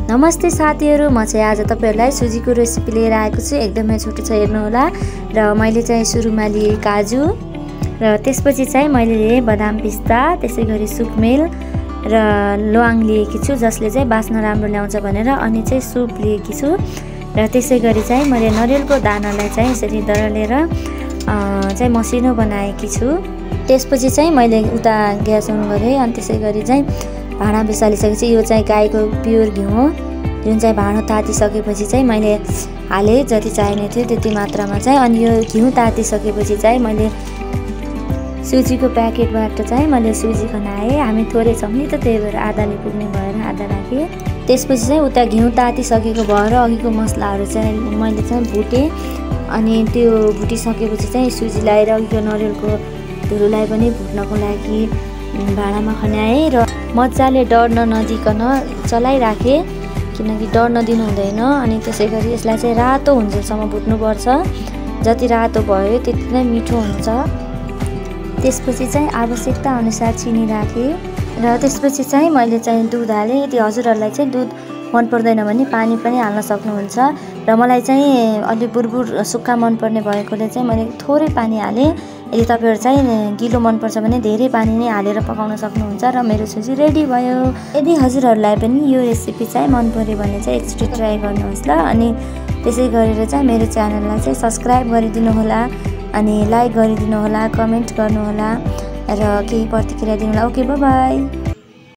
नमस्ते साथीहरु, म चाहिँ आज तपाईहरुलाई सुजीको रेसिपी लिएर आएको छु। एकदमै छोटो छ, हेर्नु होला। र मैले चाहिँ सुरुमा लिए काजु र त्यसपछि चाहिँ मैले लिए बदाम पिस्ता, त्यसैगरी सुकमेल र ल्वाङ लिएकी छु जसले चाहिँ बास्ना राम्रो ल्याउँछ भनेर। अनि चाहिँ सुप लिएकी छु र त्यसैगरी चाहिँ मैले नरिवलको दानालाई चाहिँ यसरी दरलेर चाहिँ मसिनो बनाएकी छु। त्यसपछि चाहिँ मैले उता ग्यास अन गरे अनि त्यसैगरी चाहिँ भाँडा बिसालिसकेपछि यो चाहिँ गाईको प्योर घिउ हो, जुन चाहिँ भाँडो तातिसकेपछि चाहिँ मैले हाले जति चाहिने थियो त्यति मात्रामा चाहिँ। अनि यो घिउ तातिसकेपछि चाहिँ मैले सुजीको प्याकेटबाट चाहिँ मैले सुजी खनाएँ। हामी थोरै छौँ नि त, त्यही भएर आधाले पुग्ने भएर आधा राखेँ। त्यसपछि चाहिँ उता घिउ तातिसकेको भएर अघिको मसलाहरू चाहिँ मैले चाहिँ भुटेँ। अनि त्यो भुटिसकेपछि चाहिँ सुजीलाई र अघिको नरिवलको धुलोलाई पनि भुट्नको लागि भाँडामा खन्याएँ र मजाले डढ्न नदिकन चलाइराखेँ, किनकि डढ्न दिनु हुँदैन। अनि त्यसैगरी यसलाई चाहिँ रातो हुन्जेलसम्म भुट्नुपर्छ। जति रातो भयो त्यति नै मिठो हुन्छ। त्यसपछि चाहिँ आवश्यकता अनुसार चिनी राखेँ र त्यसपछि चाहिँ मैले चाहिँ दुध हालेँ। यदि हजुरहरूलाई चाहिँ दुध मन पर्दैन भने पानी पनि हाल्न सक्नुहुन्छ। र मलाई चाहिँ अलि बुरबुर सुक्खा मनपर्ने भएकोले चाहिँ मैले थोरै पानी हालेँ। यदि तपाईँहरू चाहिँ गिलो मनपर्छ भने धेरै पानी नै हालेर पकाउन सक्नुहुन्छ। र मेरो सुजी रेडी भयो। यदि हजुरहरूलाई पनि यो रेसिपी चाहिँ मन पर्यो भने चाहिँ एकचोटि ट्राई गर्नुहोस् ल। अनि त्यसै गरेर चाहिँ मेरो च्यानललाई चाहिँ सब्सक्राइब गरिदिनु होला, अनि लाइक गरिदिनु होला, कमेन्ट गर्नु होला र केही प्रतिक्रिया दिनु होला। Okay, bye bye.